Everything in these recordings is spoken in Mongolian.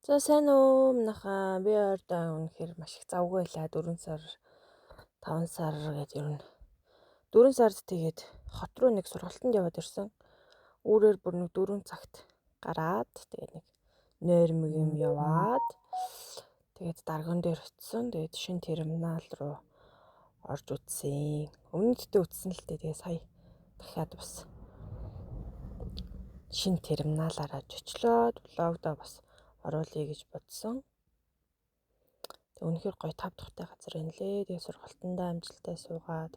За сайн уу манайхаа, би ойрдоо үнэхээр маш их завгүй байлаа. 4 сар 5 сар гэдэг ер нь 4 сард тэгээд хот руу нэг сургалтанд яваад ирсэн. Үүрээр бүр нэг 4 цагт гараад тэгээд нэг нойрмог юм яваад тэгээд дарган дээр очисон. Тэгээд шинэ терминал руу орж үзсэн. Өмнө нь үтсэн л дээ. Тэгээд сая дахиад бас шинэ терминалаараа очлоо. Влогдоо бас оруулъя гэж бодсон. Тэг үнэхээр гоё тав тухтай газар байна лээ. Тэгээ сургалтандаа амжилттай суугаад.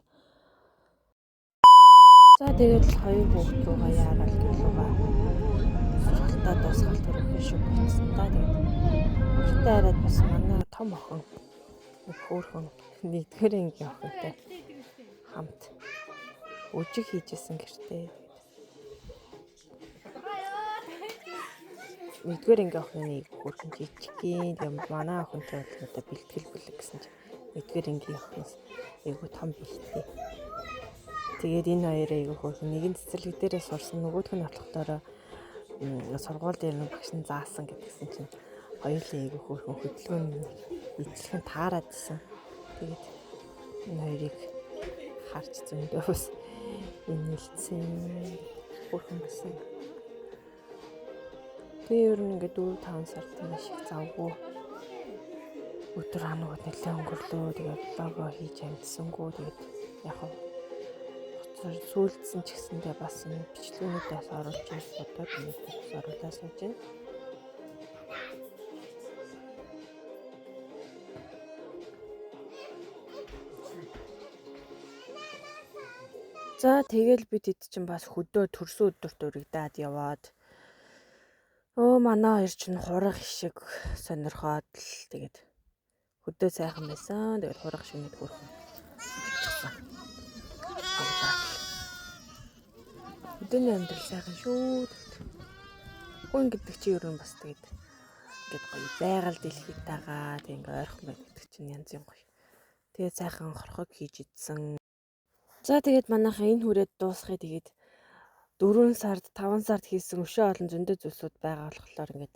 За тэгээд л хоёр хүүхд рүүгээ яарал гэлүүгээ сургалтаа дуусгал төрөх шиг болсон та. Тэгээд гэртээ хараад бас манай том охин нэг хөөрхөн нэгдүгээр ангийн охинтой хамт үжиг хийжсэн гэртээ. Нэгдүгээр ангийн охины хөөрхөн жижигхэн. Тэгээ манай охин ч бол одоо бэлтгэл бүлэг гэсэн чинь нэгдүгээр ангийн охиноос айгүй том биетэй. Тэгээд энэ хоёр айгүй хөөрхөн, нэг нь цэцэрлэг дээрээ сурсан, нөгөөх нь болохоор сургууль дээр нь багш нь заасан гэдгсэн чинь хоёулын айгүй хөөрхөн хөдөлгөөн эзлэхэн таарад исэн. Тэгээд энэ хоёрыг харж зөндөө бас инээлцсэн хөөрхөн байсан. Тэгээ ер нь ингээд 4-5 сард маш их завгүй өдөр хоногуд нэлээд өнгөрлөө. Тэгээд влогоо хийж амжсангүй. Тэгээд яг хоцор сүүлдсэн ч гэсэндээ бас энэ бичлэгнүүдээс оруулж ирэх бодоод энэ бас оруулаа сууж байна. За тэгэл бид хэд чинь бас хөдөө төрсөн өдөрт урагдаад яваад манай хоёр чинь хурах шиг сонирхоод л тэгээд хөдөө сайхан байсан. Тэгээд хурах шиг нэг хөрхөн болчихсон. Хөдөөний амьдрал сайхан шүү. Хүн гэдэг чинь ер нь бас тэгээд ингээд гоё байгаль дэлхийд тагаа тэг ингээд ойрхон байна гэдэг чинь янз юм гоё. Тэгээд сайхан хорхог хийж идсэн. За тэгээд манайхаа энэ хүрээд дуусгая. Тэгээд 4 сард 5 сард хийсэн өшөө олон зөндөө зүйлсүүд байгаа болохоор ингээд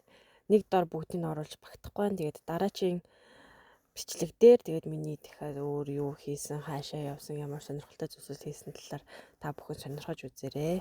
нэг дор бүгдийг нь оруулж багтахгүй байна. Тэгээд дараачийн бичлэг дээр тэгээд миний дахиад өөр юу хийсэн, хаашаа явсан, ямар сонирхолтой зүйлсүүд хийсэн талаар та бүхэн сонирхож үзээрэй.